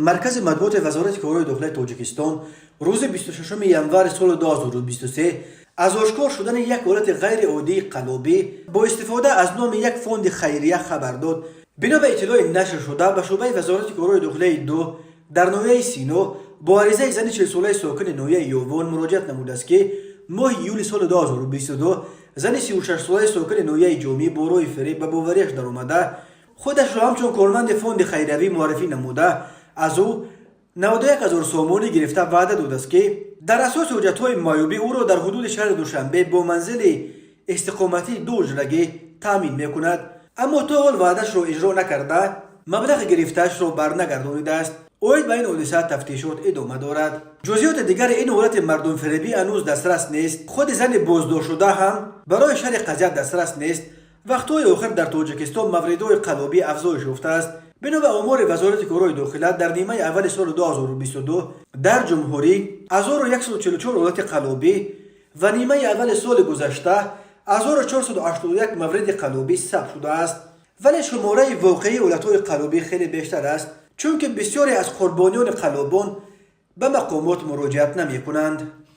Маркази матбуоти Вазорати корҳои дохилаи Тоҷикистон рӯзи 26 январи соли 2023 аз ошкор шудани як ҳолати ғайриоддии қаллобӣ бо истифода аз номи як фонди хайрия хабар дод. Бино ба иттилои нашршуда, ба шӯъбаи Вазорати корҳои дохилаи ду дар ноҳияи Сино бо аризаи зани 40-солаи сокини ноҳияи Ёвон муроҷиат намудааст, ки моҳи июли соли 2022 зани 36-солаи сокини ноҳияи Ҷомӣ бо роҳи фиреб ба бовариаш даромада, худашро ҳамчун корманди фонди хайриявӣ муаррифӣ намуда, аз ӯ 91 ҳазор сомонӣ гирифта, ваъда додааст, ки дар асоси ҳуҷҷатҳои маъюбӣ ӯро дар ҳудуди шаҳри Душанбе бо манзили истиқоматии дуҳуҷрагӣ таъмин мекунад, аммо то ҳол ваъдашро иҷро накарда, маблағи гирифтаашро барнагардонидааст. Оид ба ин ҳодиса тафтишот идома дорад. Ҷузъиёти дигари ин ҳолати мардумфиребӣ ҳанӯз дастрас нест. Худи зани боздоштшуда ҳам барои шарҳи қазия дастрас нест. Вақтҳои охир дар Тоҷикистон мавридҳои қаллобӣ афзоиш ёфтааст. Бино ба омори Вазорати корҳои дохила, дар нимаи аввали соли 2022 дар ҷумҳурӣ 1144 ҳолати қаллобӣ ва нимаи аввали соли гузашта 1481 мавриди қаллобӣ сабт шудааст, вале шумораи воқеии ҳолатҳои қаллобӣ хеле бештар аст, чунки бисёре аз қурбониёни қаллобон ба мақомот муроҷиат намекунанд.